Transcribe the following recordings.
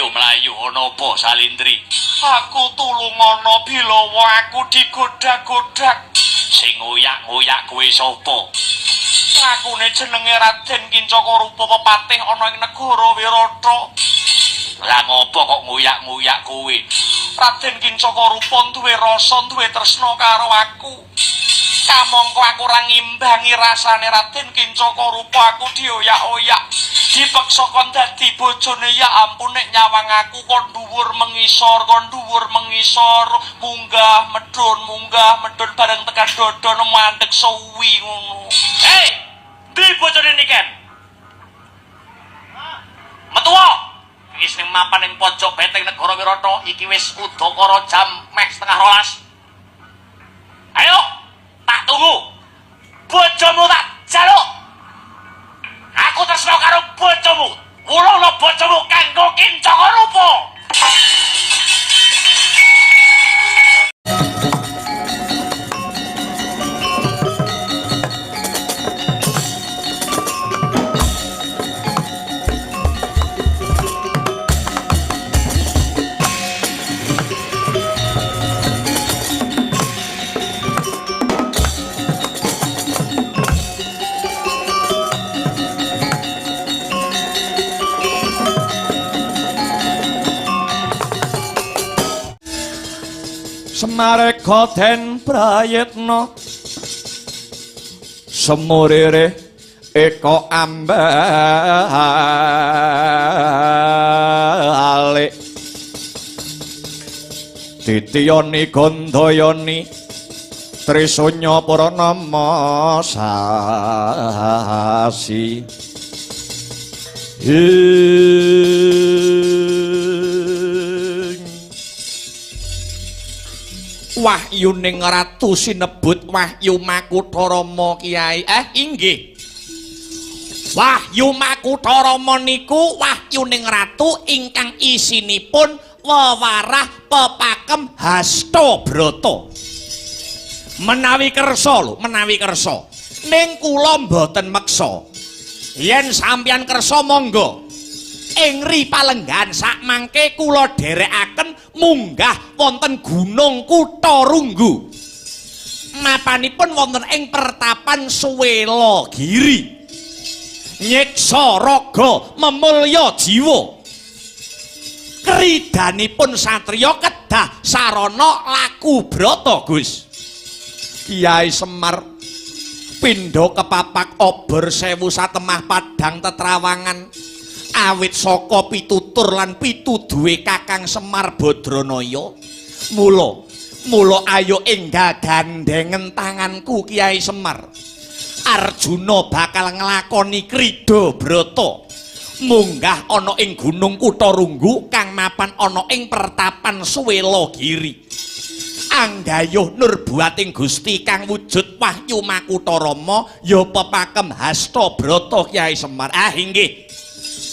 Ayo mlayu ana apa Salindri? Aku tulungono Bilawa, aku digodak-godak. Sing ngoyak-ngoyak kowe sapa? Akune jenenge Raden Kincaka Rupa pepatih ana ing negara Wirata. Lah ngopo kok ngoyak-ngoyak kowe? Raden Kincaka Rupa duwe rasa, duwe tresna karo aku. Kamangka aku ora ngimbangi rasane Raden Kincaka Rupa, aku dioyak-oyak. Dipeksa kon dadi bojone. Ya ampun, nek nyawang aku kon dhuwur mengisor, kon dhuwur mengisor, munggah medhun, munggah medhun, bareng tekan dodon mandek suwi ngono. Hei, ndi bojone Niken? Metuwa. Wis ning mapan ning pojok beteng negara Wirata iki wis udakara jam meh 11.30. Ayo, tak tunggu. Bojomu tak jaluk. Aku tresno karo bojomu. Wulungno bojomu kanggo Kincaka Rupa. Semareka den prayitna semurire eka ambalik titiyani gandayani trisunya purnama sasi. Wahyuning Ratu sinebut Wahyu Makutha Rama Kyai. Inggih. Wahyu Makutha Rama niku wahyuning ratu ingkang isinipun wewarah pepakem hasta brata. Menawi kersa lho, menawi kersa. Ning kula mboten meksa. Yen sampeyan kersa monggo. Ing ri palenggan sakmangke kula dherekaken munggah wonten Gunung Kutha Runggu. Mapanipun wonten ing pertapan Suwelagiri. Nyiksa raga memulya jiwa. Kridanipun satriya kedah sarana laku brata, Gus. Kyai Semar pindha kepapak obor sewu satemah padhang tetrawangan. Awit saka pitutur lan pituduhe Kakang Semar Badranaya. Mula mula ayo enggal gandhengen tanganku Kyai Semar. Arjuna bakal nglakoni krida brata. Munggah ana ing Gunung Kutha Runggu kang mapan ana ing pertapan Suwelagiri. Anggayuh nurbuating Gusti kang wujud Wahyu Makutha Rama ya pepakem hasta brata Kyai Semar. Ah inggih.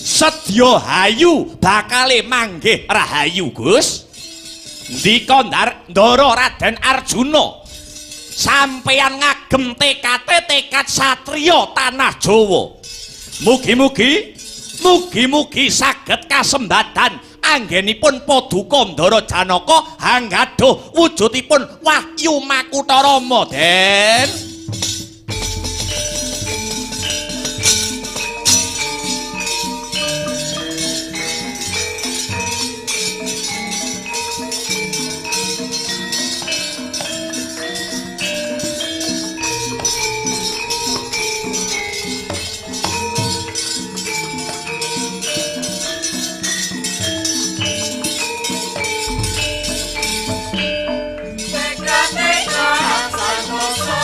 Sedya hayu bakale manggih rahayu, Gus. Ndika Ndara Raden Arjuna, sampeyan ngagem tekate tekad satriya tanah Jawa. Mugi-mugi mugi-mugi saged kasembadan anggenipun paduka Ndara Janaka hanggaduh wujudipun Wahyu Makutha Rama, Den. Tekad-tekad santosa.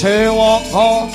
Sewaka.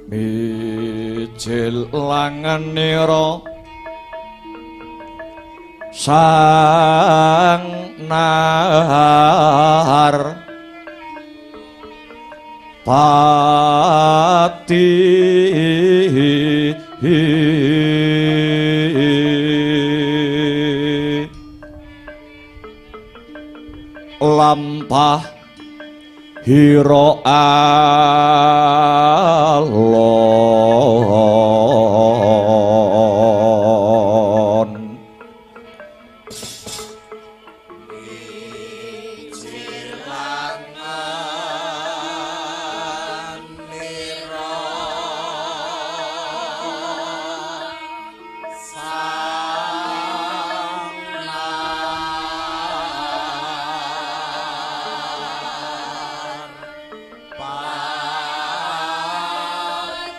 Mijil langenira sang nahar pati lampah hira alon.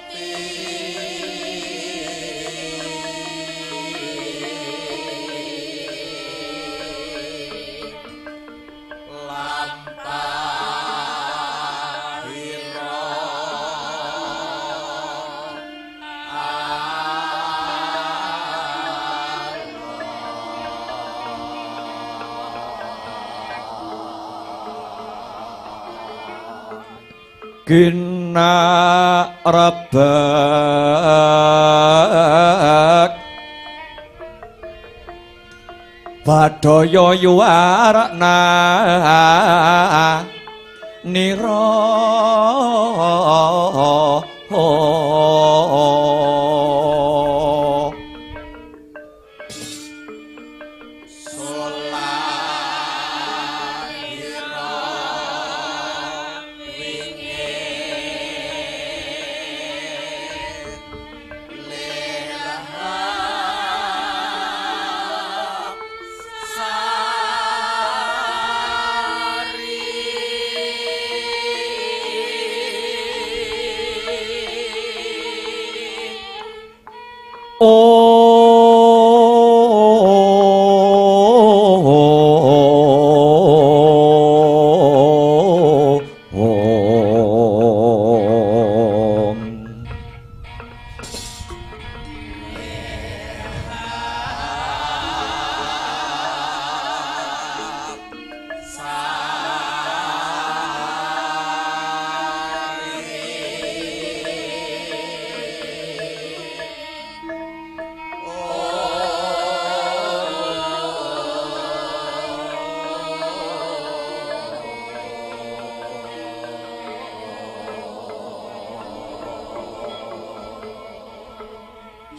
Pati. Kina rebek Badaya yuwarna nira.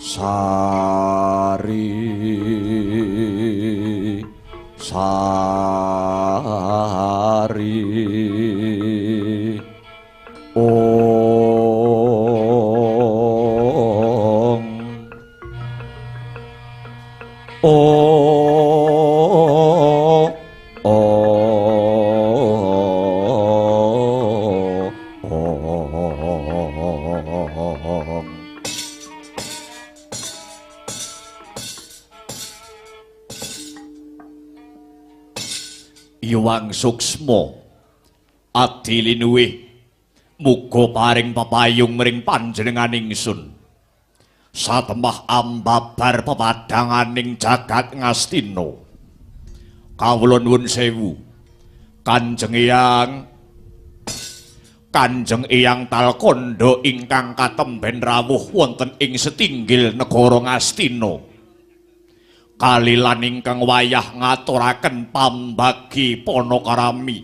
Sari sari ong o o ong. Iwang suksma adi linuwih muga paring pepayung mring panjenengan ingsun satemah ambabar pepadhanganing jagat Ngastina. Kawula nuwun sewu Kanjeng Eyang, Kanjeng Eyang Talkandha ingkang katemben rawuh wonten ing setinggil negara Ngastina. Kalilan ingkang wayah ngaturaken pambagi panakarami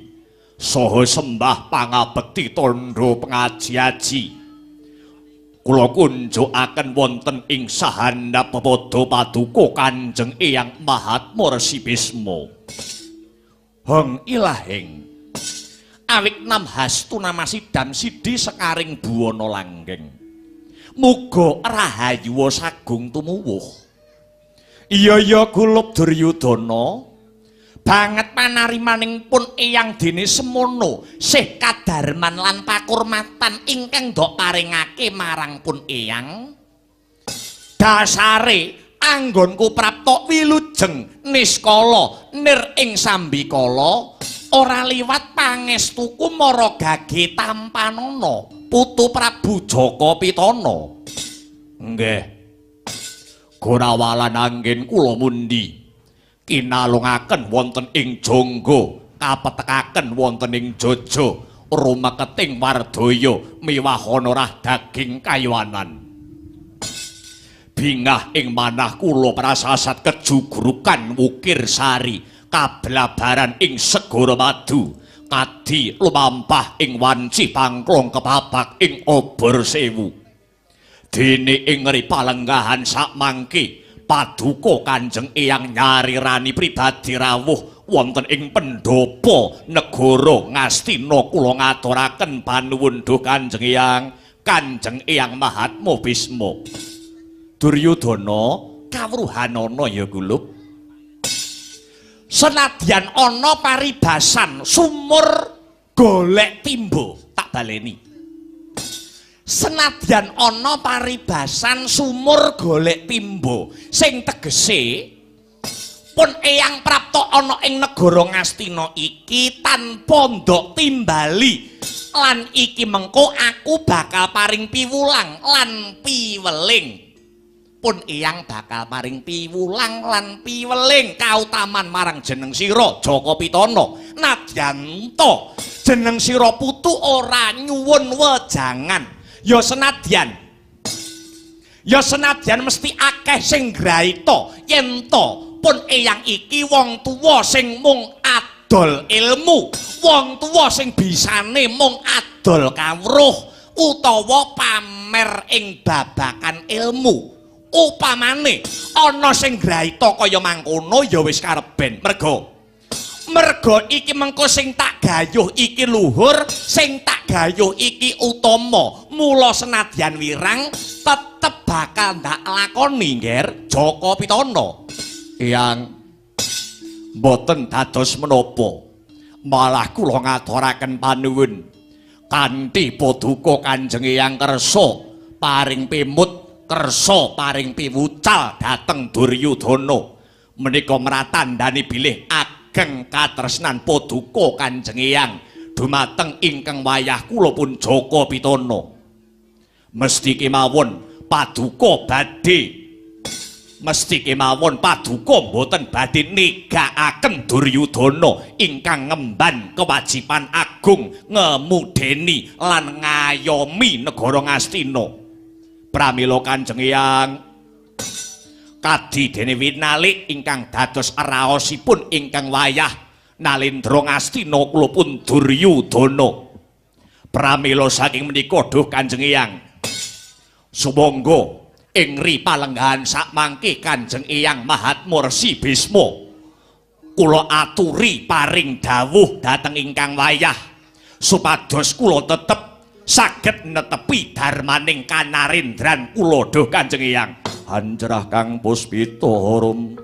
saha sembah pangabekti tandha pengaji-aji kula kunjukaken wonten ing sahandap pepada paduka Kanjeng Eyang Mahatma Resi Bisma. Hong ilahing awik nam hastu namasidam sidi sekaring buwana langgeng muga rahayu sagung tumuwuh. Iya ya gulup Duryudana banget panarimaning pun Eyang dene semono sih kadarman lan pakurmatan ingkang ndok paringake marang pun Eyang. Dasare anggonku prapta wilujeng niskala nir ing sambikala ora liwat pangestuku mara gage tampanana putu Prabu Jaka Pitana. Nggih. Gorawalan anggen kula mundi kinalungaken wonten ing jangga kapetekaken wonten ing jaja rumeketing wardaya miwahana rah daging kaywanan. Bingah ing manah kula prasasat kejugrukan wukir sari kablabaran ing segara madu kadi lumampah ing wanci pangklong kepabak ing obor sewu. Dene ing ripalenggahan sakmangke paduka Kanjeng Eyang nyarirani pribadi rawuh wonten ing pendhapa negara Ngastina kula ngaturaken panuwun duh Kanjeng Eyang, Kanjeng Eyang Mahatma Bisma. Duryudana kawruhanana ya gulup. Senadyan ana paribasan sumur golek timba, tak baleni. Senadyan ana paribasan sumur golek timba sing tegese pun Eyang prapta ana ing negara Ngastina iki tanpa ndok timbali lan iki mengko aku bakal paring piwulang lan piweling. Pun Eyang bakal paring piwulang lan piweling kautaman marang jeneng sira Jaka Pitana. Nadyan ta Jeneng sira putu ora nyuwun wejangan. Ya senadyan mesti akeh sing graita yen to pun eyang iki wong tuwa sing mung adol ilmu, wong tuwa sing bisane mung adol kawruh utawa pamer ing babakan ilmu. Upamane ana sing graita kaya mangkono ya wis kareben. Merga iki mengko sing tak gayuh iki luhur, sing tak gayuh iki utama. Mula senadyan wirang tetep bakal ndak lakoni, Ngger Jaka Pitana. Eyang mboten dados menapa, malah kula ngaturaken panuwun kanthi paduka Kanjeng Eyang kersa paring pimut, kersa paring piwucal dhateng Duryudana. Menika mratandani bilih ageng katresnan paduka Kanjeng Eyang dumateng ingkang wayah kula pun Jaka Pitana. Mesti kemawon paduka badhe, mesti kemawon paduka mboten badhe negakaken Duryudana ingkang ngemban kewajiban agung ngemudeni lan ngayomi negara Ngastina. Pramila Kanjeng Eyang kadi dene winalik ingkang dados raosipun ingkang wayah Nalendra Ngastina kula pun Duryudana. Pramila saking menika duh Kanjeng Eyang, sumangga ing ri palenggahan sakmangke Kanjeng Eyang Mahatma Resi Bisma kula aturi paring dawuh dhateng ingkang wayah supados kula tetep saged netepi dharmaning kanarendran kula duh Kanjeng Eyang. Hanjrah kang puspita harum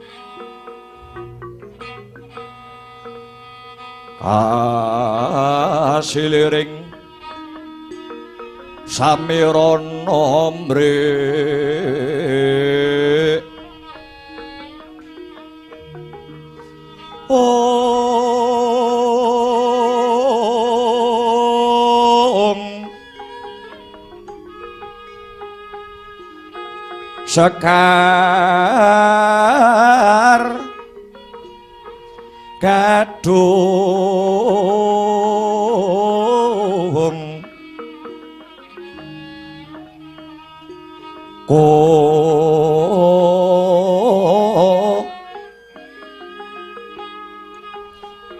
kasiliring samirana mrik ong sekar gadung ko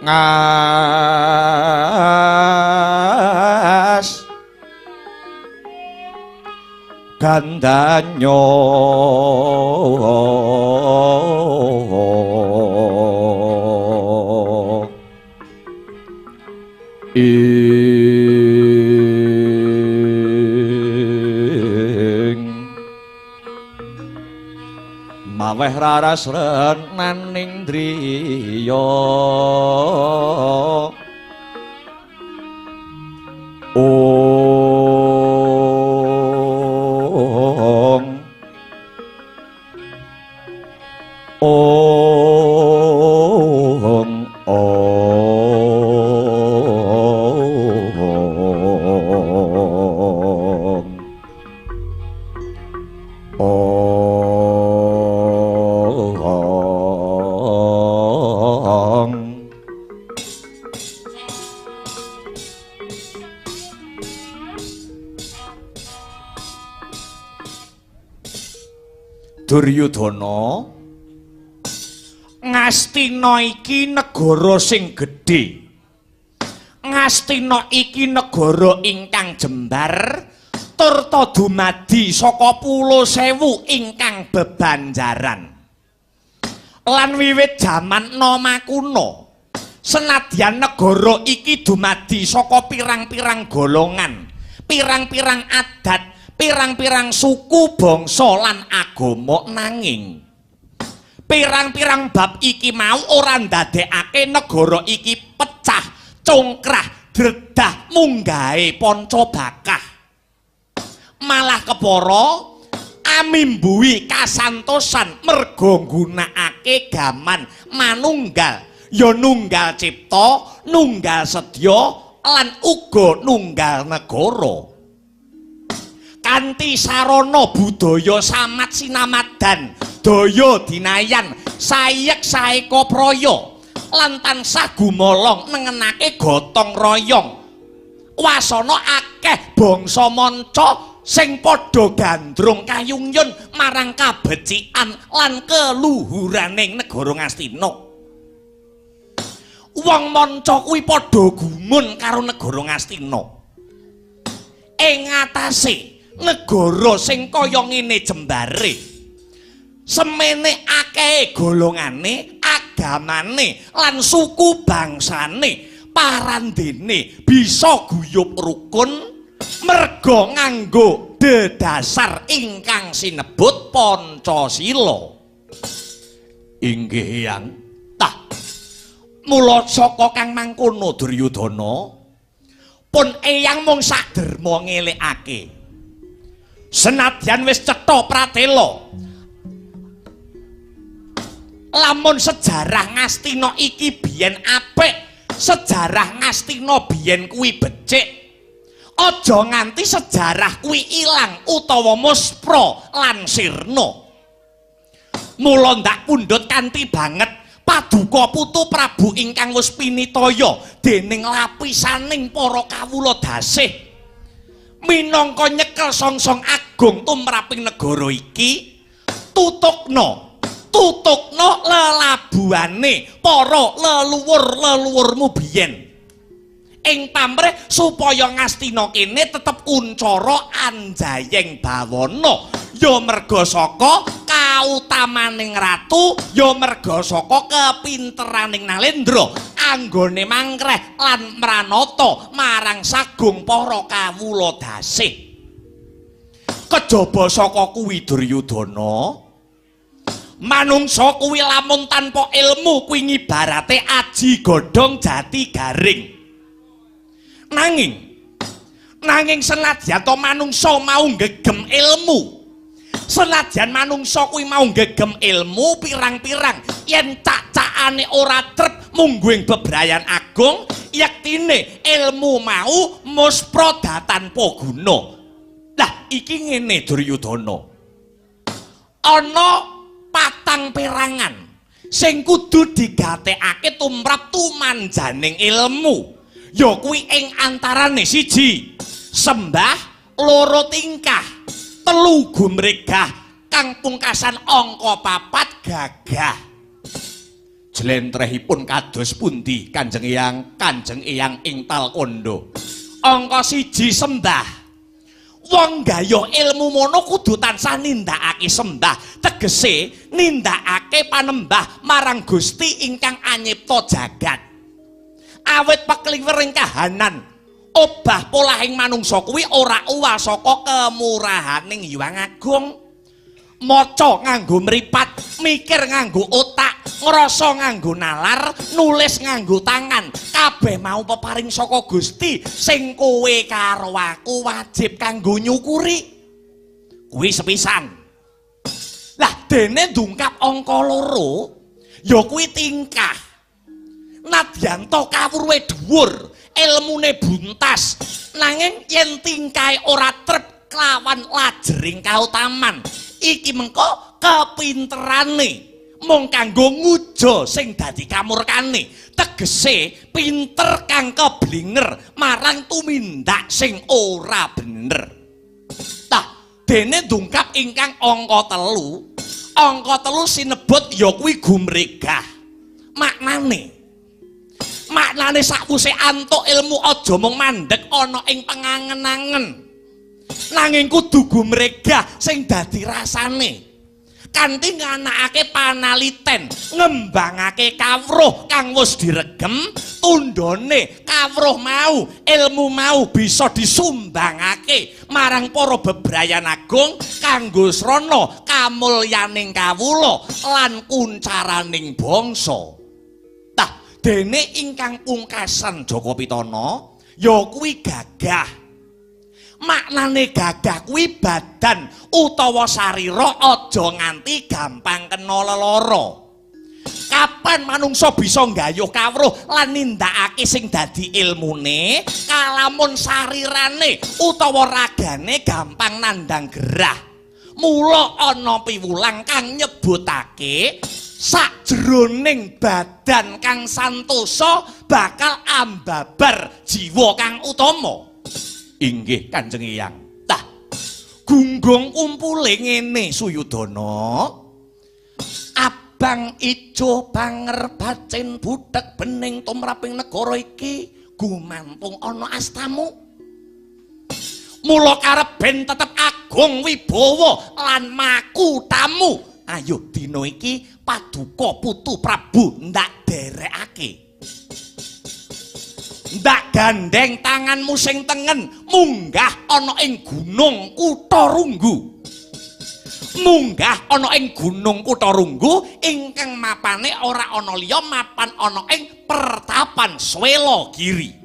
ngas gandanyo ing maweh raras renaning driya ong ong ong ong. Duryudana, Ngastina iki negara sing gedhe. Ngastina iki negara ingkang jembar turta dumadi saka pulo sewu ingkang bebanjaran. Lan wiwit jaman Noma kuno, senadyan negara iki dumadi saka pirang-pirang golongan, pirang-pirang adat, pirang-pirang suku, bangsa lan agama, nanging pirang-pirang bab iki mau ora ndadekake negara iki pecah, congkrah, dredah, munggahe panca bakah. Malah kepara amimbuhi kasantosan merga nggunakake gaman manunggal, ya nunggal cipta, nunggal sedya lan uga nunggal negara. Kanthi sarana budaya samat sinamadan, daya dinayan, sayek saeka praya, lan tansah gumolong nengenake gotong royong. Wasana akeh bangsa manca sing padha gandrung kayungyun marang kabecikan lan keluhuraning negara Ngastina. Wong manca kuwi padha gumun karo negara Ngastina. Ing atase negara sing kaya ngene jembare, semene akehe golongane, agamane lan suku bangsane, parandene bisa guyub rukun merga nganggo dedasar ingkang sinebut Pancasila. Inggih Eyang. Tah, mula saka kang mangkono Duryudana, pun Eyang mung saderma ngelekake. Senadyan wis cetha pratela, lamun sejarah Ngastina iki biyen apik, sejarah Ngastina biyen kuwi becik, aja nganti sejarah kuwi ilang utawa muspra lan sirna. Mula ndak pundhut kanthi banget paduka putu Prabu ingkang wis pinitaya dening lapisaning para kawula dasih minangka nyekel songsong agung tumraping negara iki, tutukna tutukna lelabuhane para leluhur-leluhurmu biyen ing pamrih supaya Ngastina kene tetep kuncara anjayeng bawana, ya merga saka kautamaning ratu, ya merga saka kepinteraning Nalendra anggone mangkreh lan mranata marang sagung para kawula dasih. Kejaba saka kuwi Duryudana, manungsa kuwi lamun tanpa ilmu kuwi ngibarate aji godhong jati garing. Nanging senadyan to manungsa mau nggegem ilmu, senadyan manungsa kuwi mau nggegem ilmu pirang-pirang, yen cak-cakane ora trep mungguing bebrayan agung, yektine ilmu mau muspra tanpa guna. Lah iki ngene Duryudana, ana patang perangan sing kudu digatekake tumrap tumanjaning ilmu, ya kuwi ing antarane siji sembah, loro tingkah, telu gumregah, kang pungkasan angka papat gagah. Jlentrehipun kados pundi Kanjeng Eyang? Kanjeng Eyang ing Talkondo. Angka siji sembah. Wong gayuh ilmu mono kudu tansah nindakake sembah, tegese nindakake panembah marang Gusti ingkang anyipta jagat. Awit pekliwering kahanan obah polahing manungsa kuwi ora uwal saka kemurahaning Hyang Agung. Maca nganggo mripat, mikir nganggo otak, ngrasa nganggo nalar, nulis nganggo tangan, kabeh mau peparing saka Gusti sing kowe karo aku wajib kanggo nyukuri. Kuwi sepisan. Lah dene ndungkap angka loro ya kuwi tingkah. Nadyan to kawruhe dhuwur, ilmune buntas, nanging yen tingkahe ora trep kelawan lajering kautaman, iki mengko kepinterane mung kanggo nguja sing dadi kamurkane. Tegese pinter kang keblinger marang tumindak sing ora bener. Tah dene ndungkap ingkang angka telu, angka telu sinebut ya kuwi gumregah. Maknane sakwise antuk ilmu aja mung mandheg ana ing pengangen-angen, nanging kudu gumregah sing dadi rasane kanthi nganakake panaliten, ngembangake kawruh kang wis diregem, tundhone kawruh mau, ilmu mau bisa disumbangake marang para bebrayan agung kanggo srana kamulyaning kawula lan kuncaraning bangsa. Tah dene ingkang pungkasan Jaka Pitana ya kuwi gagah. Maknane gagah kuwi badan utawa sarira aja nganti gampang kena lelara. Kapan manungsa bisa nggayuh kawruh lan nindakake sing dadi ilmune, kalamun sarirane utawa ragane gampang nandhang gerah. Mula ana piwulang kang nyebutake Sakjroning badan kang santosa bakal ambabar jiwa kang utama. Inggih Kanjeng Eyang. Tah, gunggung kumpule ngene Suyudana. Abang ijo banger bacin buthek bening tumraping negara iki gumantung ana astamu. Mula karep ben tetep agung wibawa lan makutamu. Ayo dina iki paduka putu Prabu ndak derekake. Ndak gandeng tanganmu sing tengen munggah ana ing Gunung Kutharunggu. Munggah ana ing Gunung Kutharunggu ingkang mapane ora ana liya mapan ana ing pertapan Swelagiri.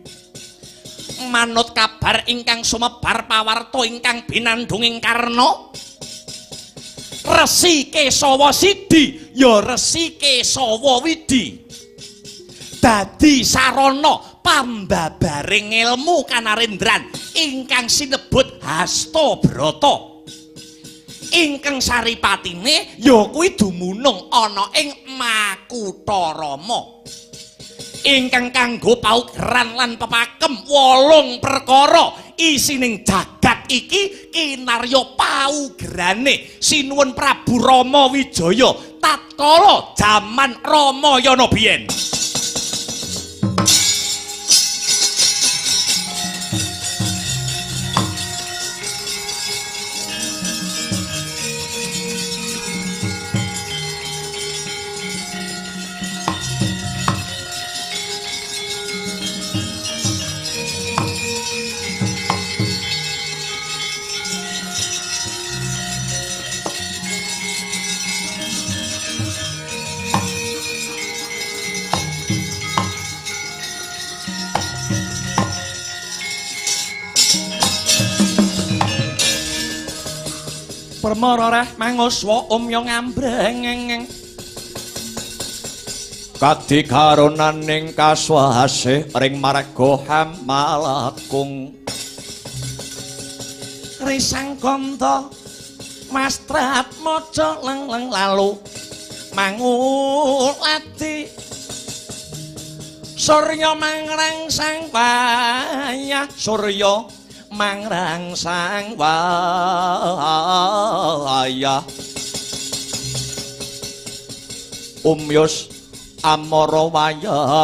Manut kabar ingkang sumebar pawarta ingkang binandhung ing Karna, Resi Kesawa Sidi ya Resi Kesawa Widi dadi sarana pambabaring ilmu kanarendran ingkang sinebut Hastabrata. Ingkang saripatine ya kuwi dumunung ana ing Makutharama. Ingkang kanggo paugeran lan pepakem 8 perkara isining jagat iki kinarya paugerane Sinuwun Prabu Rama Wijaya tatkala jaman Ramayana biyen. Permara reh manguswa omyo ngambreng kadikaronaning kaswasih ring marga hamalakung risang ganda mastrat maca leng-leng lalu mangulati surya mangrangsang wayah surya mangrangsang wayah umyus amara wayahanto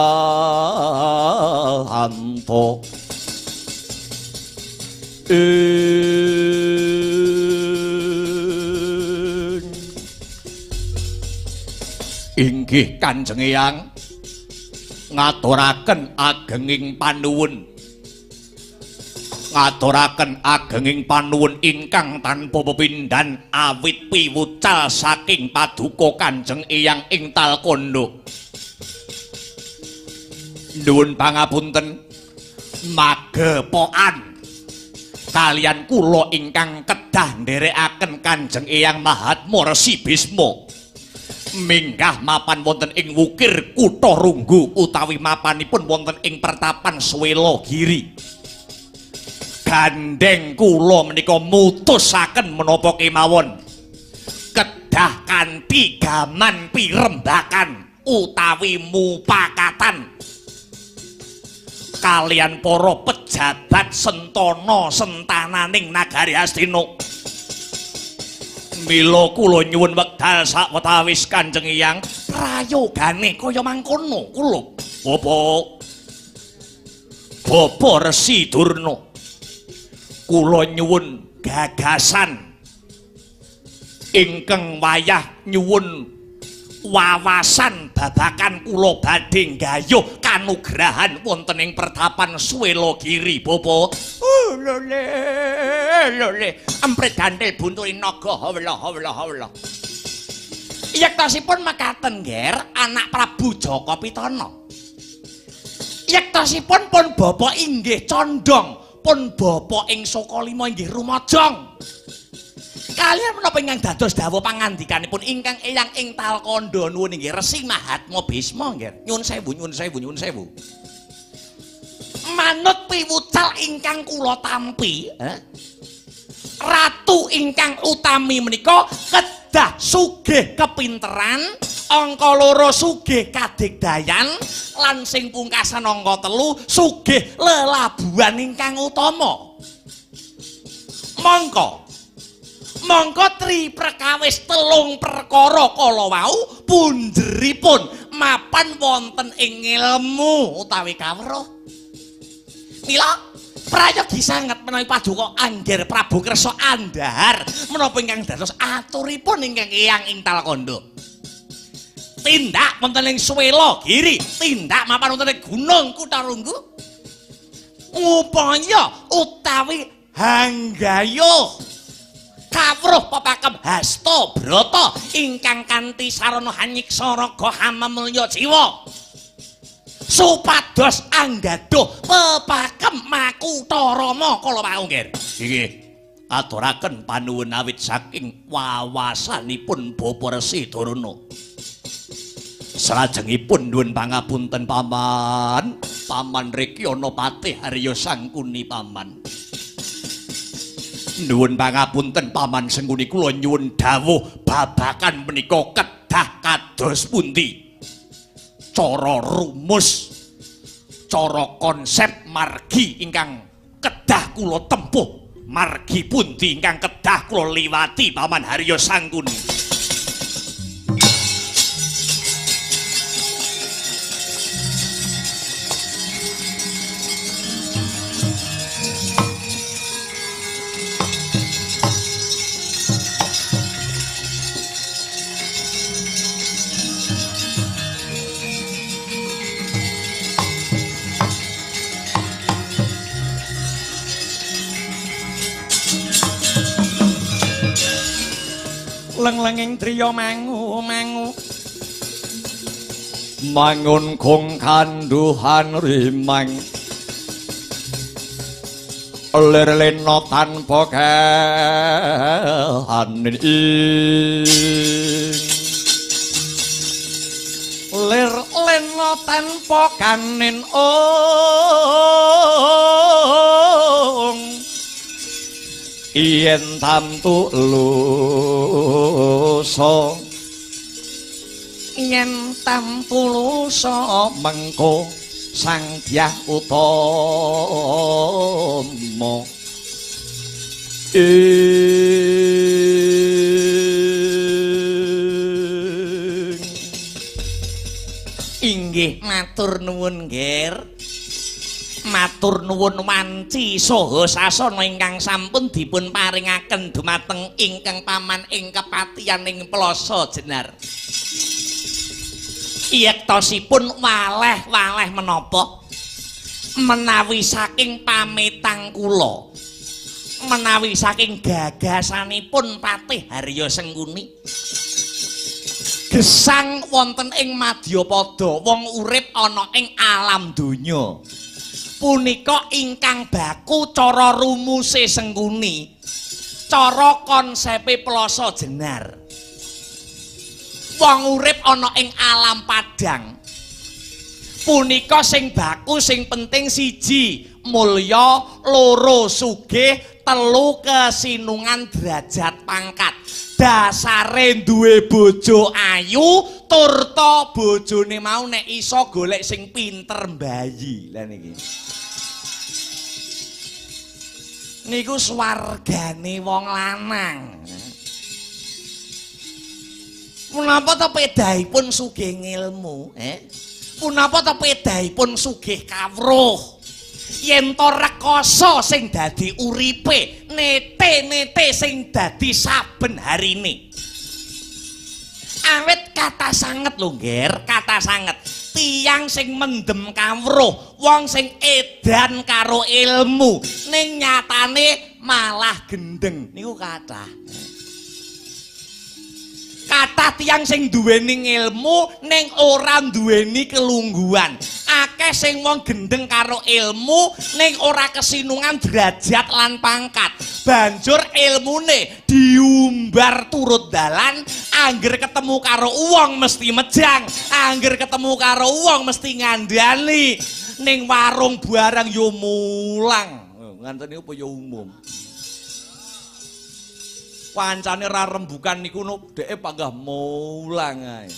inggih Kanjeng Eyang ngaturaken agenging panuwun ngaturaken agenging panuwun ingkang tanpa pepindhan awit piwucal saking paduka Kanjeng Eyang ing Talkandha. Nuwun pangapunten magepokan kalian kula ingkang kedah nderekaken Kanjeng Eyang Mahatma Resi Bisma minggah mapan wonten ing Wukir Kutharunggu utawi mapanipun wonten ing pertapan Swelagiri. Gandeng kula menika mutusaken menapa kemawon kedah kanthi gaman pirembakan utawi mupakatan kalian para pejabat sentana sentananing nagari Hastina. Mila kula nyuwun wekdal sawetawis Kanjeng Eyang prayogane kaya mangkono kula. Bapak Resi Durna, kula nyuwun gagasan ingkang wayah nyuwun wawasan babakan kula badhe nggayuh kanugrahan wonten ing pertapan Swelagiri. Bapak lole lole emprit gantil bunturi naga hawla hawla hawla. Yektosipun mekaten ngger anak Prabu Jaka Pitana. Yektosipun pun bapa inggih condong, pun bapa ing Sokalima inggih rumajang. Kalian menapa ingkang dados dawuh pangandikanipun ingkang eyang ing Talkandha nuwun inggih Resi Mahatma Bisma nggih. Nyuwun sewu, nyuwun sewu, nyuwun sewu. Manut piwucal ingkang kula tampi, ratu ingkang utami menika kedah sugih kepinteran, Angka 2 sugih kadigdayan lan sing pungkasan angka 3 sugih lelabuhan ingkang utama. Mongko mongko tri perkawis telung perkara kala wau punjeripun mapan wonten ing ilmu utawi kawruh. Mila prayogi sanget menawi paduka Angger Prabu kersa andhahar menapa ingkang dados aturipun ingkang eyang ing Talakandha. Tindak wonten ing Swela Giri, tindak mapan wonten ing Gunung Kutharunggu. Ngupaya utawi hanggayuh kawruh pepakem hasta brata ingkang kanthi sarana hanyiksa raga hamamulya jiwa supados anggaduh pepakem makutha rama kala wau nggih. Nggih, aturaken panuwun awit saking wawasanipun Bapak Resi Durna. Salajengipun nuwun pangapunten paman, paman Rekyana Patih Arya Sangkuni paman. Nuwun pangapunten paman Sengkuni, kula nyuwun dawuh babakan menika kedah kados pundi? Cara rumus, cara konsep margi ingkang kedah kula tempuh, margi pundi ingkang kedah kula liwati paman Harya Sangkuni? Leng-lenging driya mangu-mangu mangun kong kanduhan rimang lir lena tanpa kahanin lir lena tanpa kanin ong yen tamtu lusa yen tamtu lusa mengko sang dyah utama inggih matur nuwun nggih. Matur nuwun wanci saha sasana ingkang sampun dipun paringaken dumateng ingkang paman ing kepatihan ing Plaza Jenar. Yektosipun waleh-waleh menapa menawi saking pametang kula, menawi saking gagasanipun Patih Harya Sengkuni gesang wonten ing madyapada wong urip ana ing alam donya. Punika ingkang baku cara rumuse Sengkuni, cara konsepe Plaza Jenar. Wong urip ana ing alam padang punika sing baku sing penting siji mulya, loro sugih, telu kesinungan derajat pangkat. Dasare duwe bojo ayu turta bojone mau nek iso golek sing pinter mbayi. Lah niki niku swargane wong lanang. Punapa ta pedahipun sugih ngilmu, Punapa ta pedahipun sugih kawruh? Yen to rekoso sing dadi uripe, nete-nete sing dadi saben harine. Awit kata sanget lho, Ngger, kata sanget. Tiyang sing mendem kawruh, wong sing edan karo ilmu, ning nyatane malah gendeng. Niku kathah. Kathah tiyang sing duweni ilmu ning ora duweni kelungguhan. Akeh sing wong gendeng karo ilmu ning ora kesinungan derajat lan pangkat. Banjur ilmune diumbar turut dalan, angger ketemu karo wong mesti mejang, angger ketemu karo wong mesti ngandani. Ning warung barang yo mulang. Nganten niku apa yo umum. Kancane ra rembukan niku no dheke panggah mulang ae.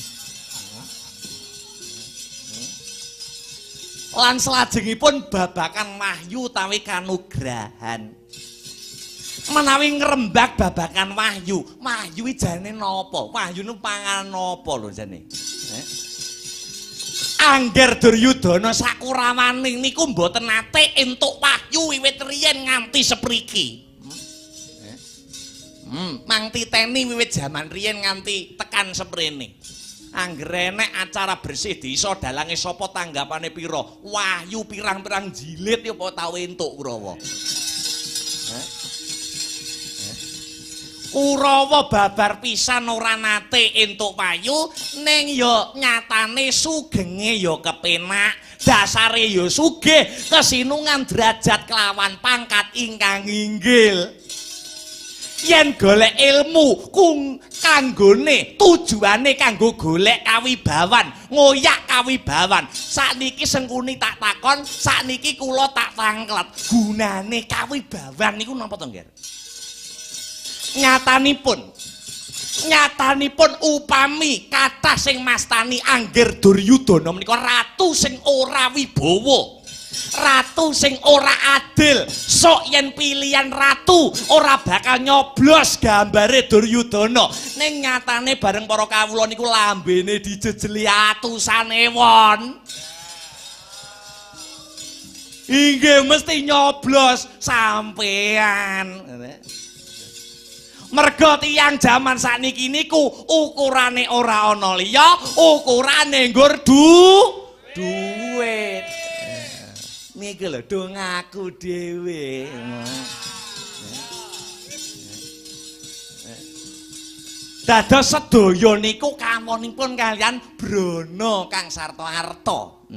Lan salajengipun babakan wahyu utawi kanugrahan. Menawi ngrembak babakan wahyu, wahyu jane napa? Wahyu niku panganan napa lho jane? Angger Duryudana sakurawane niku mboten nate entuk wahyu wiwit riyen nganti sepriki. Mang titeni wiwit jaman riyen nganti tekan seprene. Angger enek acara bersih desa dalange sapa tanggapane pira? Wahyu pirang-pirang jilid ya apa tau entuk Kurawa? Kurawa babar pisan ora nate entuk wahyu, ning ya nyatane sugenge ya kepenak, dasare ya sugih, kesinungan derajat kelawan pangkat ingkang inggil. Yen golek ilmu kung kanggone tujuane kanggo golek kawibawan, ngoyak kawibawan. Sakniki Sengkuni tak takon, sakniki kula tak tangklet. Gunane kawibawan niku napa to, Ngger? Nyatanipun upami kathah sing mastani Angger Duryudana menika ratu sing ora wibawa, ratu sing ora adil. Sok yen pilihan ratu ora bakal nyoblos gambare Duryudana. Ning nyatane bareng para kawula niku lambene dijejeli atusan ewon. Inggih mesti nyoblos sampean. Merga tiyang jaman sakniki niku ukurane ora ana liya, ukurane nggur duit. Niki lho do ngaku dhewe. Dados sedaya niku kawonipun kaliyan brana kang sarta arta.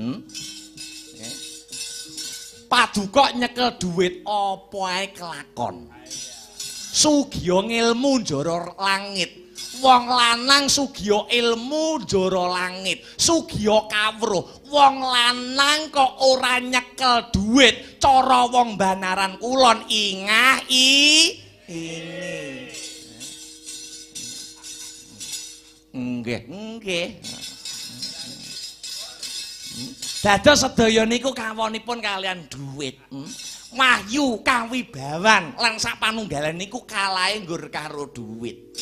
Paduka nyekel duit apa ae kelakon. Sugiya ngilmu njara langit. Wong lanang sugiya ilmu njara langit, sugiya kawruh. Wong lanang kok ora nyekel duit, cara wong Banaran Kulon ingah ini. Nggih, nggih. Dados sedaya niku kawonipun kaliyan duit. Wahyu kawibawan lan sak panunggalan niku kalahe nggur karo duit.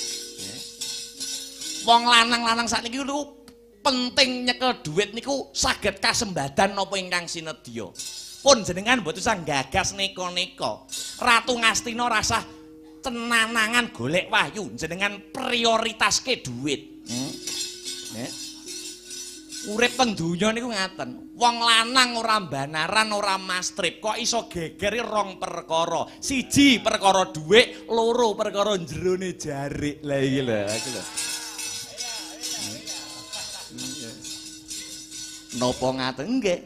Wong lanang-lanang sakniki niku penting nyekel duit niku saged kasembadan napa ingkang sinedya. Pun jenengan mboten usah gagas neka-neka. Ratu Ngastina rasah cenanangan golek wahyu, jenengan prioritaske duit. Urip teng donya niku ngaten. Wong lanang ora banaran, ora mastrip, kok iso geger rong perkara. Siji perkara dhuwit, loro perkara jerone jarik. Lah iki lho, iki lho. Napa ngaten nggih?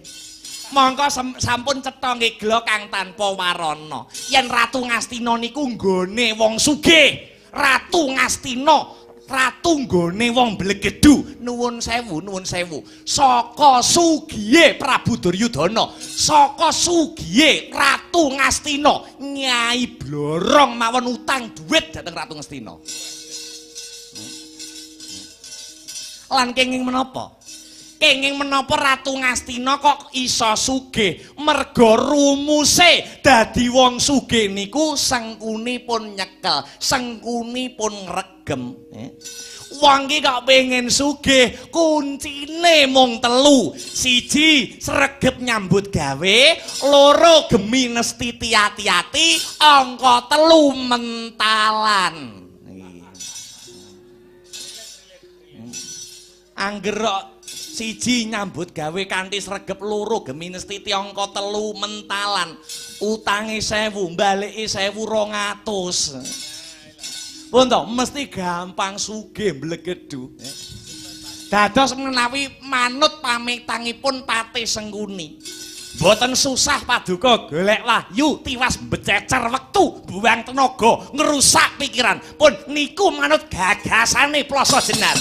Mongko sampun cetha ngegla kang tanpa warana. Yen Ratu Ngastina niku nggone wong sugih, Ratu Ngastina ratu nggone wong blegedu. Nuwun sewu, nuwun sewu. Saka sugihe Prabu Duryudana, saka sugihe Ratu Ngastina, Nyai Blorong mawon utang duit dhateng Ratu Ngastina. Lan kenging menapa? Kenging menapa Ratu Ngastina kok iso sugih? Merga rumuse dadi wong sugih niku sengkuni pun nyekel, sengkuni pun ngregem. Wong iki kok pengen sugih, kuncine mung telu. Siji, sregep nyambut gawe, loro gemi nestiti ati-ati, angka telu mentalan. Angger siji nyambut gawe kanthi sregep, loro gemi nestiti, angka telu mentalan. Utange 1000, balike 1200. Pun to, mesti gampang sugih mblegedu. Dados menawi manut pamitangipun Patih Sengkuni, mboten susah paduka golek wahyu, tiwas bececer wektu, buang tenaga, ngrusak pikiran. Pun niku manut gagasane Ploso Jenar.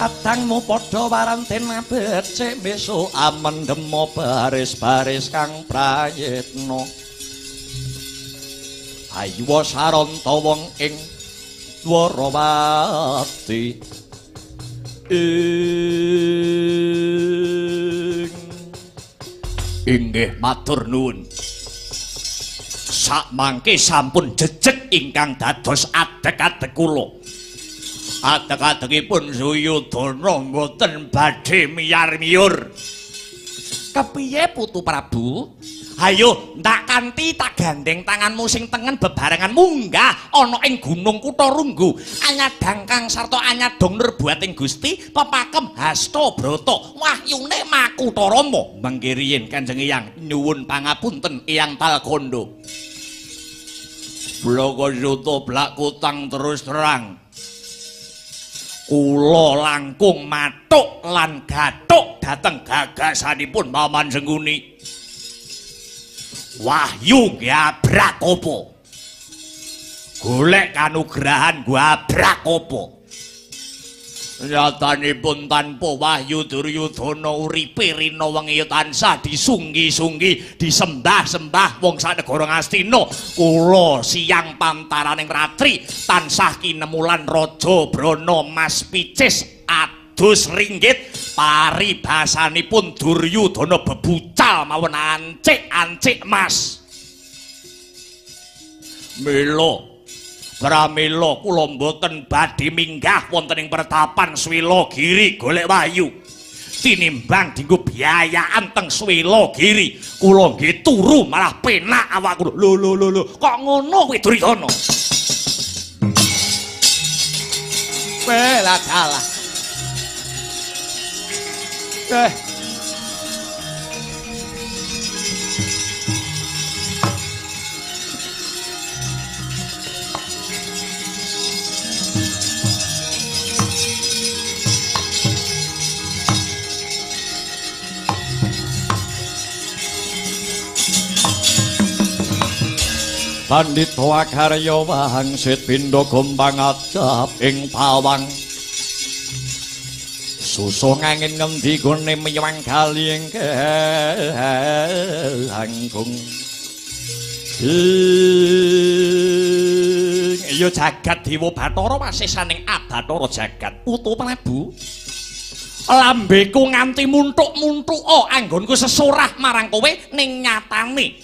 Kadangmu padha waranten becik besok amendemo baris-baris kang prayitna. Ayo saranta wong ing Dwarawati. Inggih matur nuwun. Sakmangke sampun jejeg ingkang dados adeg-adeg kula. Adeg-adegipun Suyudana mboten badhe miyar-miyur. Kepiye Putu Prabu? Hayo ndak kanthi tak gandeng tanganmu sing tengen bebarengan munggah ana ing Gunung Kutha Runggu. Anyadang kang sarta anyadong nurbuating Gusti pepakem hasta brata wahyune Makutha Rama. Mangke riyin Kanjeng Eyang nyuwun pangapunten Eyang Talkandha. Blaka yuta blak kutang terus terang. Kula langkung mathuk lan gathuk dhateng gagasanipun Paman Sengkuni. Wahyu gabrak apa? Golek kanugrahan gabrak apa? Nyatanipun tanpa wahyu Duryudana uripe rina wengi tansah disunggi-sunggi, disembah-sembah wong sanegara Ngastina. Kula siang pantaraning ratri tansah kinemulan Raja Brana Mas Picis adus ringgit paribasanipun Duryudana bebucal mawon ancik-ancik mas. Mila pramila kula mboten badhe minggah wonten ing pertapan Swilagiri golek wahyu. Tinimbang dinggo biayaan teng Swilagiri, kula nggih turu malah penak awak kula. Lho lho lho lho, kok ngono kuwi Duryudana? Welah dalah. Pandhita akarya wangsit pindha gombang adab ing pawang. Susung angin ngendi gone miwang kali ing langkung. Ya jagat Dewa Bathara wasisaning Abathara jagat. Putu Prabu, lambeku nganti muntuk-muntuka anggonku sesorah marang kowe ning nyatane.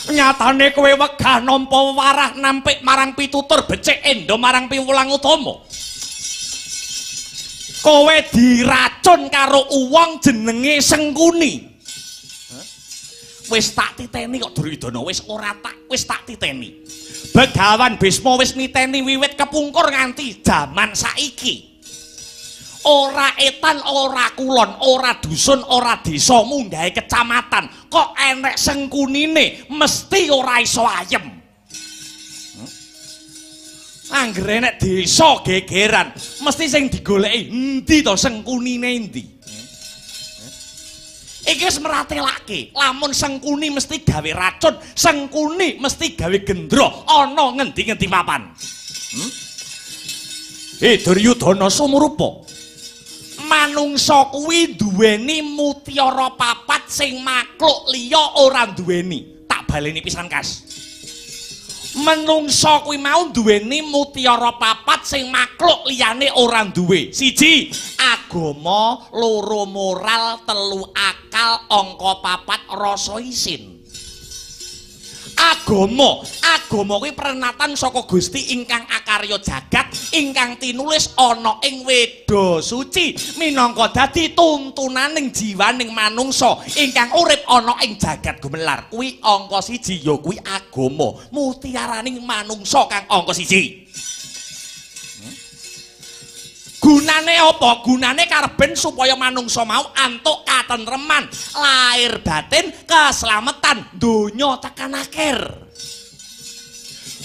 Nyatane kowe wegah nampa warah nampik marang pitutur becik endo marang piwulang utama. Kowe diracun karo uwong jenenge Sengkuni. Wis tak titeni kok Duryudana, wis ora tak wis tak titeni. Begawan Bisma wis niteni wiwit kepungkur nganti jaman saiki. Ora etan, ora kulon, ora dusun, ora desa munggahe kecamatan kok enek Sengkunine mesti ora iso ayem. Anggere enek desa gegeran mesti sing digoleki endi to Sengkunine endi. Iki wis meratelake lamun Sengkuni mesti gawe racun, Sengkuni mesti gawe gendro ana ngendi-ngendi papan. Duryudana sumurupa. Manungsa kuwi duweni mutiara papat sing makhluk liya ora duweni. Tak baleni pisan kas. Menungsa kuwi mau duweni mutiara papat sing makhluk liyane ora duwe. Siji, agama, loro moral, telu akal, angka papat rasa isin. Agama, agama kuwi prenatan saka Gusti ingkang akarya jagat ingkang tinulis ana ing Weda Suci minangka dadi tuntunaning jiwaning manungsa ingkang urip ana ing jagat gumelar. Kuwi angka siji ya kuwi agama, mutiaraning manungsa kang angka siji. Gunane apa? Gunane karben supaya manungsa mau antuk katentreman, lahir batin, keselamatan donya tekan akhir.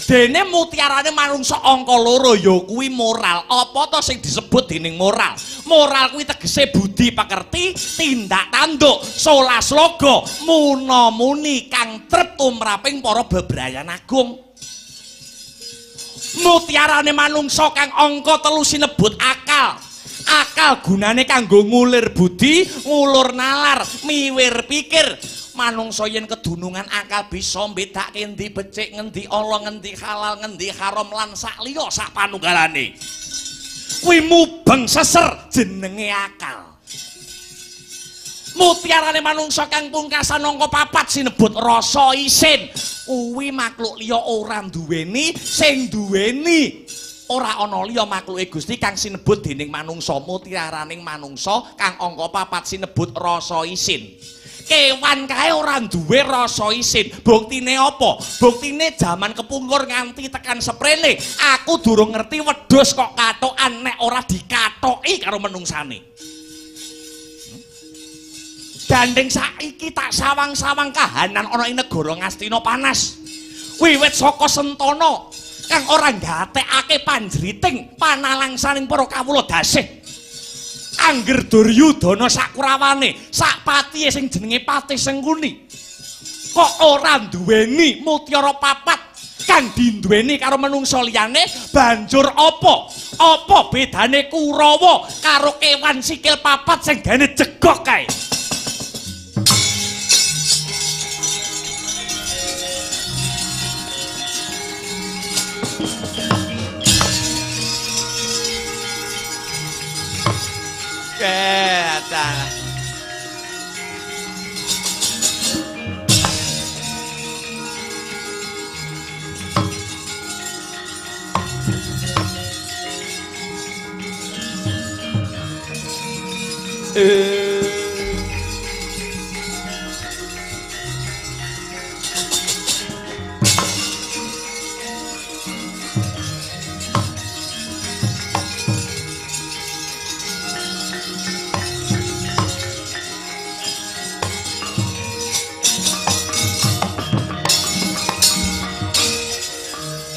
Dene mutiarane manungsa angka loro ya kuwi moral. Apa to sing disebut dening moral? Moral kuwi tegese budi pekerti, tindak tanduk, solas loga, muna-muni kang trep tumraping para bebrayan agung. Mutiarane manungsa kang angka telu sinebut akal. Akal gunane kanggo ngulir budi, ngulur nalar, miwir pikir. Manungsa yen kedunungan akal bisa mbedake endi becik, ngendi ala, ngendi halal, ngendi haram lan sak liya sak panunggalane. Kuwi mubeng seser jenenge akal. Mutiarane manungsa kang pungkasan angka 4 sinebut rasa isin. Kuwi makhluk liya ora duweni, sing duweni ora ana liya makhluke Gusti kang sinebut dening manungsa. Mutiaraning manungsa kang angka 4 sinebut rasa isin. Kewan kae ora duwe rasa isin. Buktine apa? Buktine jaman kepungkur nganti tekan seprene, aku durung ngerti wedhus kok katokan nek ora dikatoki karo menungsane. Gandeng saiki tak sawang-sawang kahanan ana ing negara Ngastina panas. Wiwit saka Sentana kang ora nggatekake panjriting panalangsaning para kawula dasih. Angger Duryudana sakurawane, sak patihe sing jenenge Patih Sengkuni kok ora duweni mutiara papat kang dinduweni karo menungsa liyane, banjur apa? Apa bedane Kurawa karo kewan sikil papat sing gane jegok kae?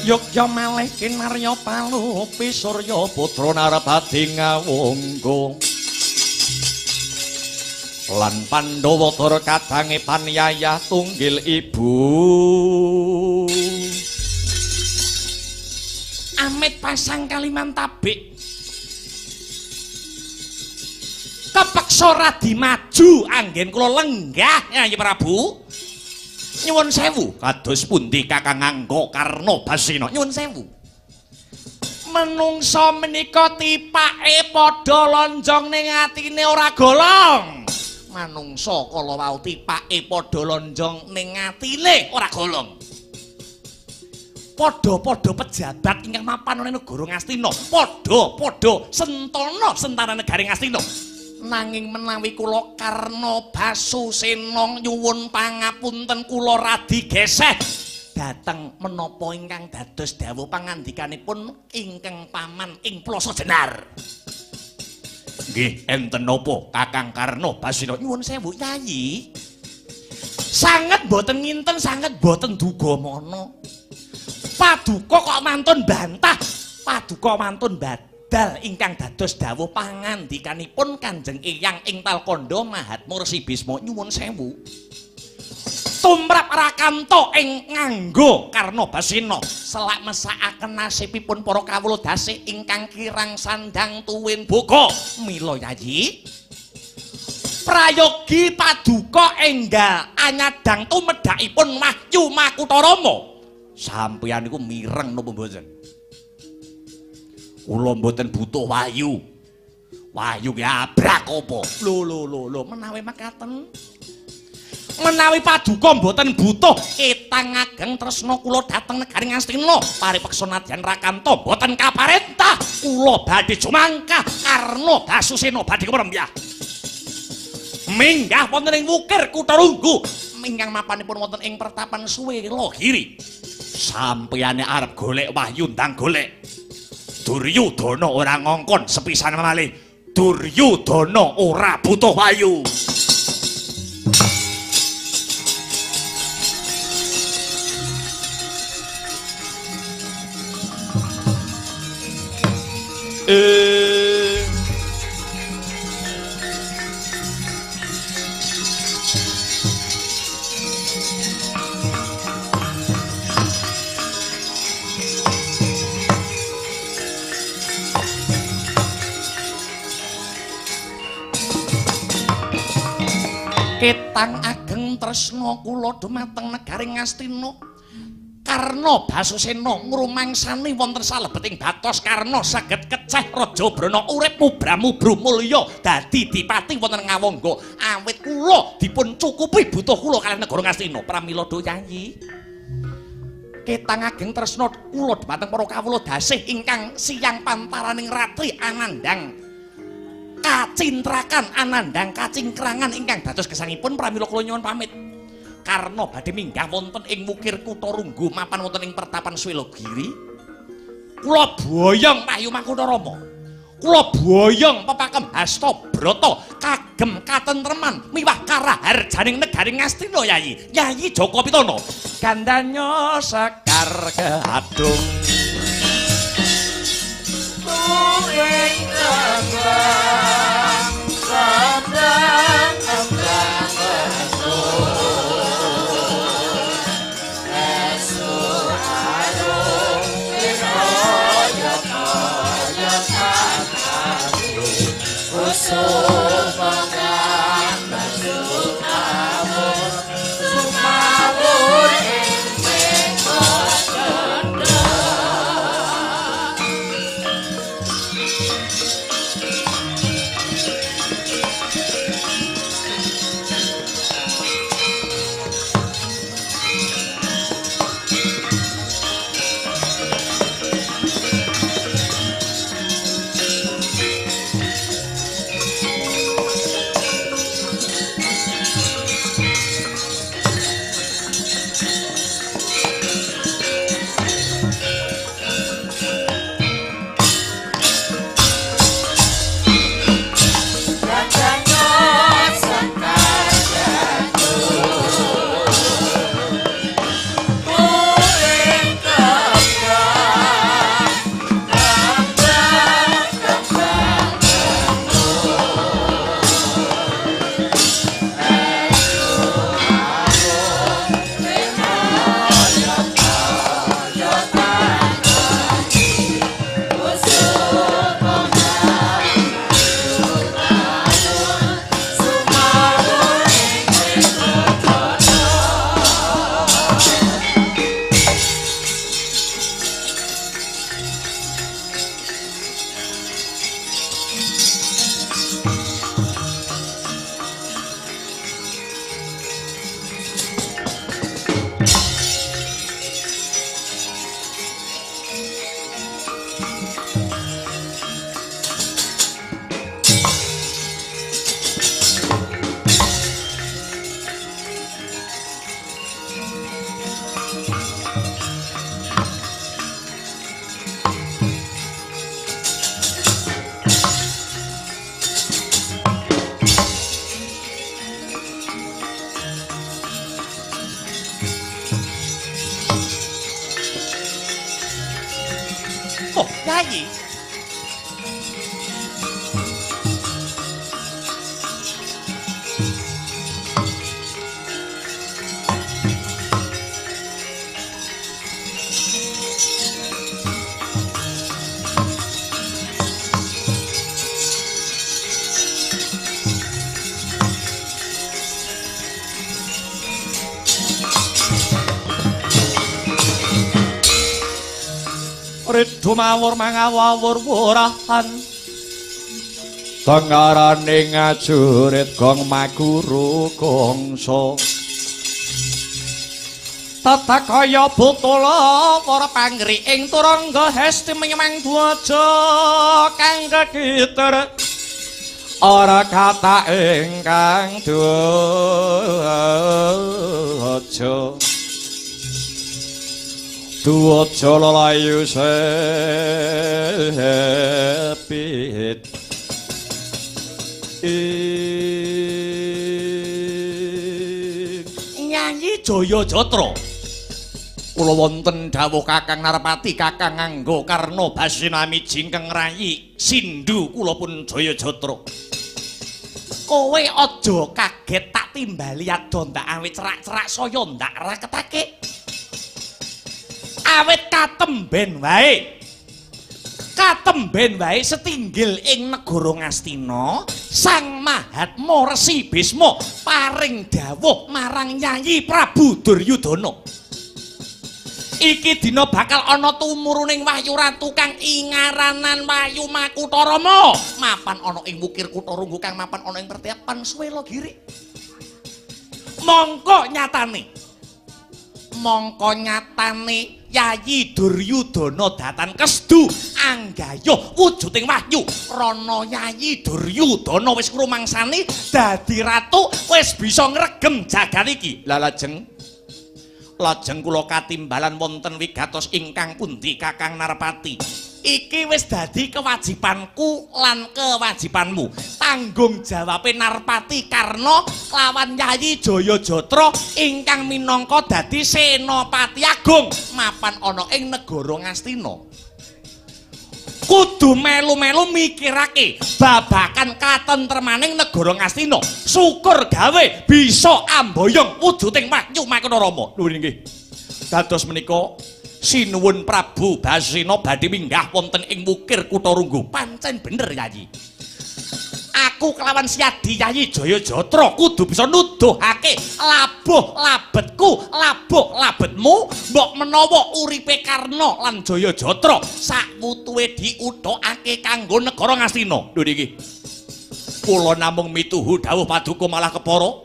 Yogya malih kinarya palupi surya putra Narpati ngawunggo lan Pandhawa tur kadange panyayah tunggil ibu. Amit pasang kaliman tabik kepeksa radi maju anggen kula lenggah Yayi Prabu. Nyuwun sewu, kados pundi Kakang Angga Karna Basena? Nyuwun sewu. Menungsa menika tipake padha lonjong ning atine ora golong. Manungsa kala wau tipake padha lonjong ning atine ora golong. Padha-padha pejabat ingkang mapan ana negara Ngastina, padha-padha sentana sentana negari Ngastina. Nanging menawi kula Karna Basusena nyuwun pangapunten kula radi geseh dhateng menapa ingkang dados dawuh pangandikanipun ingkang paman ing Plasa Jenar. Nggih, enten napa Kakang Karna Basena? Nyuwun sewu Yayi. Sanget boten nginten, sanget boten duga mana. Paduka kok mantun bantah, paduka mantun badal ingkang dados dawuh pangandikanipun Kanjeng Eyang ing Talkandha Mahatma Resi Bisma. Nyuwun sewu. Tumrap Rakanto ing nganggo Karna Basena selak mesakaken nasibipun para kawula dasih ingkang kirang sandang tuwin boga. Mila Yayi, prayogi paduka enggal anyadang tumedakipun wahyu Makutha Rama. Sampeyan niku mireng napa mboten? Kula mboten butuh wahyu. Wahyu ki abrak apa? Lho lho lho lho, menawi mekaten. Menawi paduka mboten butuh ketang ageng tresna kula dhateng negari Ngastina paripeksa nadyan Rakanto mboten kaparentah kula badhe jumangkah Karna Basusena badhe kumrembyah minggah wonten ing wukir Kutha Runggu ingkang mapanipun wonten ing pertapan Suwelagiri. Sampeyane arep golek wahyu ndang golek. Duryudana ora ngongkon sepisan malih. Duryudana ora butuh wahyu. Ketang ageng tresna kula dumateng negari Ngastina. Karna Basusena ngrumangsani wonten salebeting batos Karna saged keceh Raja Brana urip mubra-mubru mulya dadi dipati wonten Ngawangga. Awit kula dipun cukupi butuh kula kaliyan negara Ngastina. Pramila do Yayi. Ketang ageng tresna kula dumateng para kawula dasih ingkang siang pantaraning ratri anandhang kacintrakan anandhang kacingkrangan ingkang dados gesangipun. Pramila kula nyuwun pamit. Karna badhe minggah wonten ing Wukir Kutha Runggu mapan wonten ing pertapan Swelogiri. Kula boyong Wahyu Mangkunarama. Kula boyong pepakem Hasta Brata kagem katentreman miwah karaharjaning negari Ngastina Yayi. Yayi Jaka Pitana. Gandanya sekar keadung. Tuwing kembang, kembang, kembang Yayi. Ridho mawur mangawur wurahan tengarane ngajurit gong maguru gongso tata kaya butula para panggri ing turangga hesti menyemang dwaja kang kekiter ora kata ingkang dwaja duwaja lelayu sepit Nyanyi Jaya Jatra. Kula wonten dawuh Kakang Narpati, Kakang nganggo karna basinami jingkeng rayi Sindhu kula pun Jaya Jatra. Kowe aja kaget tak timbali ado ndak awit cerak-cerak saya ndak raketake. Awit katemben wae. Katemben wae setinggil ing negara Ngastina, Sang Mahatma Resi Bisma paring dawuh marang Yayi Prabu Duryudana. Iki dina bakal ana tumuruning Wahyu Ratu kang ingaranan Wahyu Makutharama mapan ana ing Wukir Kutha Runggu kang mapan ana ing pertiapan Swelagiri. Mongko nyatane Yayi Duryudana datan kesdu anggayuh wujuding wahyu. Rana Yayi Duryudana wis ngrumangsani dadi ratu, wis bisa ngregem jagat iki. Lah lajeng kula katimbalan wonten wigatos ingkang pundi Kakang Narpati. Iki wis dadi kewajibanku lan kewajibanmu. Tanggung jawabe Narpati Karna lawan Yayi Jayajatra ingkang minangka dadi Senopati Agung mapan ana ing negara Ngastina. Kudu melu-melu mikirake babakan katentremaning negara Ngastina. Syukur gawe bisa amboyong wujuding wahyu Makutharama. Nuwun inggih. Dados menika sinuwun Prabu Basena badhe minggah wonten ing Wukir Kutha Runggu. Pancen bener Yayi. Aku kelawan Siadi Yayi Jayajatra kudu bisa nuduhake labuh labetku, labuh labetmu, mbok menawa uripe Karna lan Jayajatra sakwutuhe diuthukake kanggo negara Ngastina. Lho niki. Kula namung mituhu dawuh paduka malah kepara.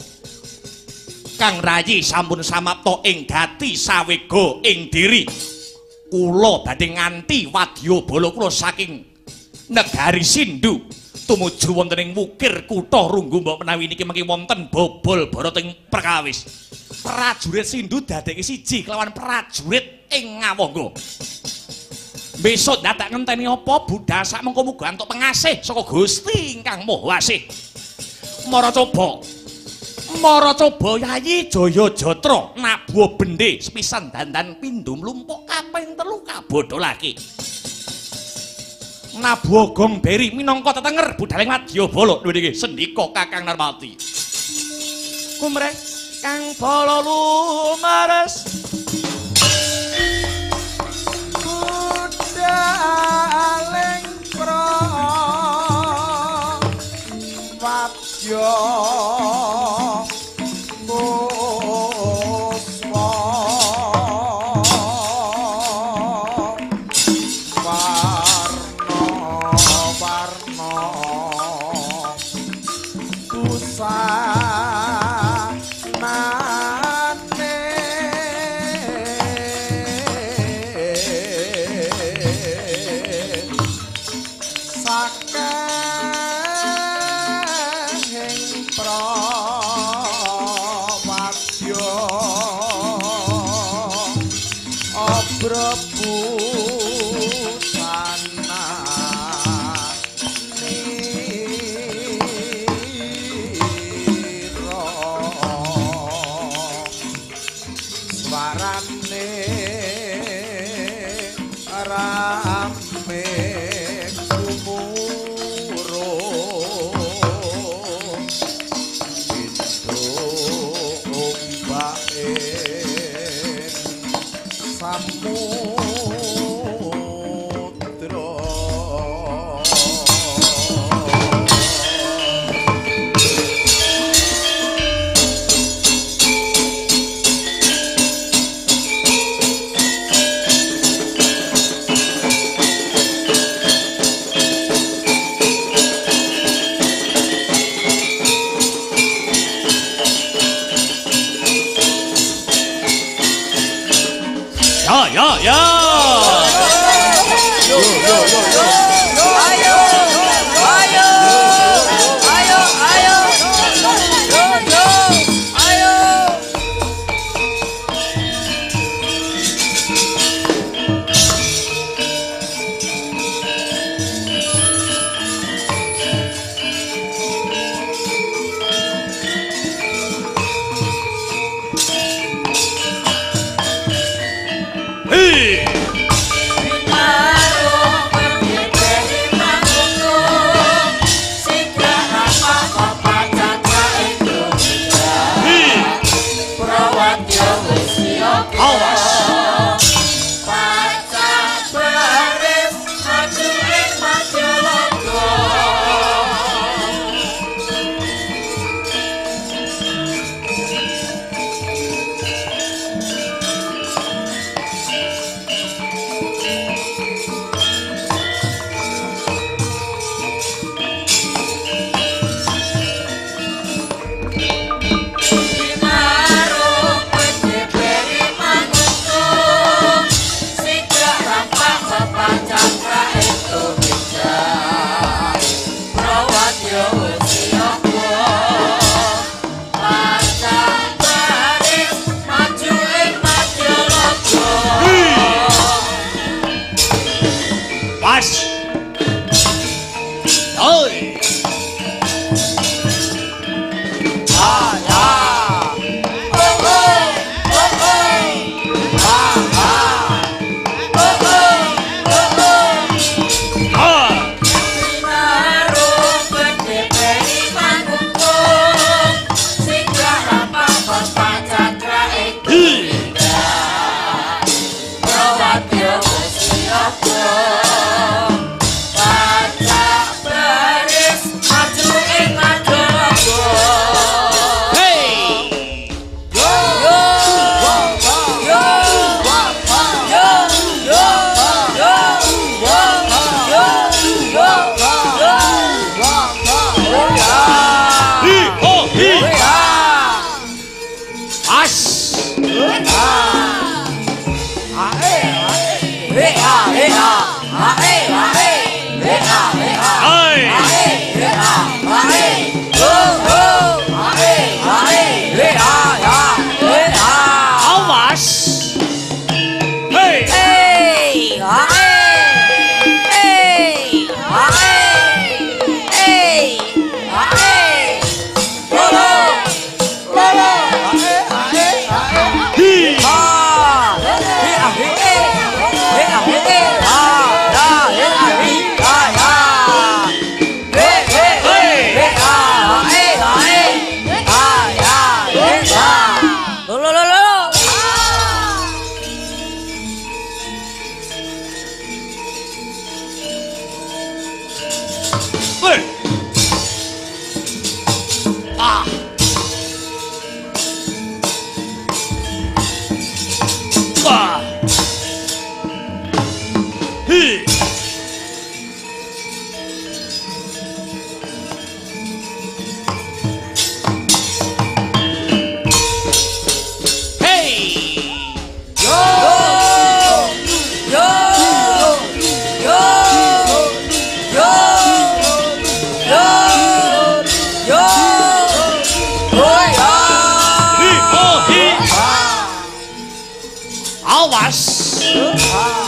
Kang Rayi sampun samapta ing gati sawega ing diri. Kula badhe nganti wadya bala kula saking negari Sindhu tumuju wonten ing Wukir Kutha Runggu. Mbok menawi niki mengki wonten bobol barating perkawis. Prajurit Sindhu dadekke siji kelawan prajurit ing Ngawangga. Besok dadak ngenteni apa budhal sak mengko muga antuk pengasih saka Gusti ingkang Maha Asih. Mara coba Yayi Jayajatra nabuh bendhe sepisan dandan pindho mlumpuk kaping telu kabodholake. Nabuh gong beri minangka tetenger budhaling wadyabala. Lho niki sendika Kakang Narpati. Kumreh kang bala lumares budhaling prawadya Hey! Awas. Ah.